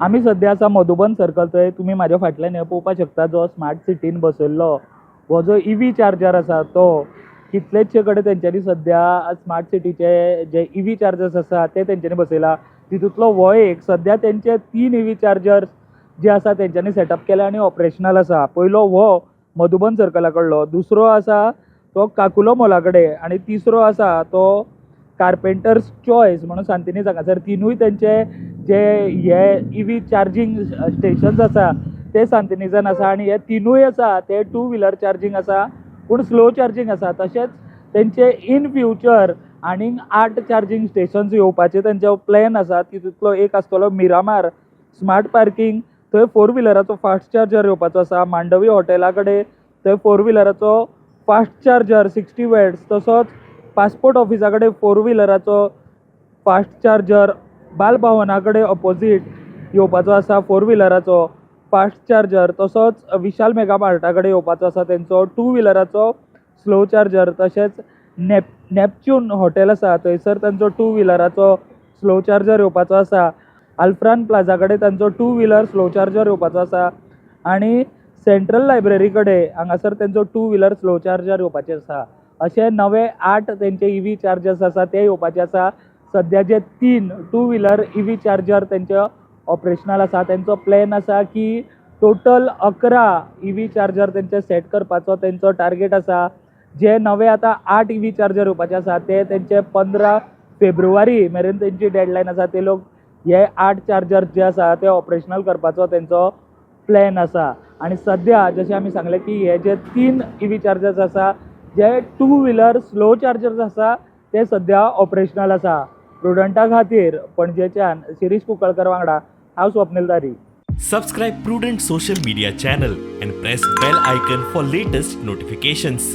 आमी सद्या आसा मधुबन सर्कल. थंय तुमी म्हाज्या फाटल्यान हें पळोवपाक शकता, जो स्मार्ट सिटीन बसयल्लो हो जो इवी चार्जर आसा, तो कितलेचशे कडेन तेंच्यांनी सद्या स्मार्ट सिटीचे जे इवी चार्जर्स आसा ते तेंच्यांनी बसयला. तितूंतलो हो एक. सद्या तेंचे तीन इवी चार्जर्स जे आसा तेंच्यांनी सेटअप केले आनी ऑपरेशनल आसा. पयलो हो मधुबन सर्कला कडलो, दुसरो आसा तो काकुलो मॉला कडेन आनी तिसरो आसा तो कार्पेंटर्स चॉयस म्हणून सांतिनेज हांगासर. तिनूय तेंचे जे हे इवी चार्जींग स्टेशन्स आसा ते सांतिनेजान आसा आनी हे तिनूय आसा ते टू व्हिलर चार्जींग आसा, पूण स्लो चार्जींग आसा. तशेंच तेंचे इन फ्युचर आनीक आठ चार्जींग स्टेशन्स येवपाचे तेंचे प्लॅन आसा. तितूंतलो एक आसतलो मिरामार स्मार्ट पार्कींग, थंय फोर व्हिलराचो फास्ट चार्जर येवपाचो आसा. मांडवी हॉटेला कडेन थंय फोर व्हिलराचो फास्ट चार्जर 60 वॅट्स, तसोच पासपोर्ट ऑफिसा कडेन फोर व्हिलराचो फास्ट चार्जर, बाल भवना कडेन ऑपोजीट येवपाचो आसा फोर व्हिलराचो फास्ट चार्जर, तसोच विशाल मेगा मार्टा कडेन येवपाचो आसा तेंचो टू व्हिलराचो स्लो चार्जर, तशेंच नॅपच्यून हॉटेल आसा थंयसर तांचो टू व्हिलराचो स्लो चार्जर येवपाचो आसा. आल्फ्रान प्लाजा कडेन तांचो टू व्हिलर स्लो चार्जर येवपाचो आसा आनी सेंट्रल लायब्ररी कडेन हांगासर तेंचो टू व्हिलर स्लो चार्जर येवपाचे आसा. अशे नवे आठ तेंचे इवी चार्जर्स आसा ते येवपाचे आसा. सद्या जे तीन टू व्हिलर इवी चार्जर तेंचे ऑपरेशनल आसा, तेंचो प्लॅन आसा की टोटल 11 इवी चार्जर तेंचे सेट करपाचो तेंचो टार्गेट आसा. जे नवे आतां आठ इवी चार्जर येवपाचे आसा ते तेंचे 15 फेब्रुवारी मेरेन तेंची डेडलायन आसा. ते लोक हे आठ चार्जर जे आसा ते ऑपरेशनल करपाचो तेंचो प्लॅन आसा. आनी सद्या जशें आमी सांगलें की हे जे तीन इवी चार्जर्स आसा, जे टू व्हिलर स्लो चार्जर्स आसा, ते सद्या ऑपरेशनल आसा. प्रुडंटा खातीर पणजेच्यान शिरीष कुंकळकर वांगडा हांव स्वप्नील तारी. Subscribe Prudent social media channel and press bell icon for latest notifications.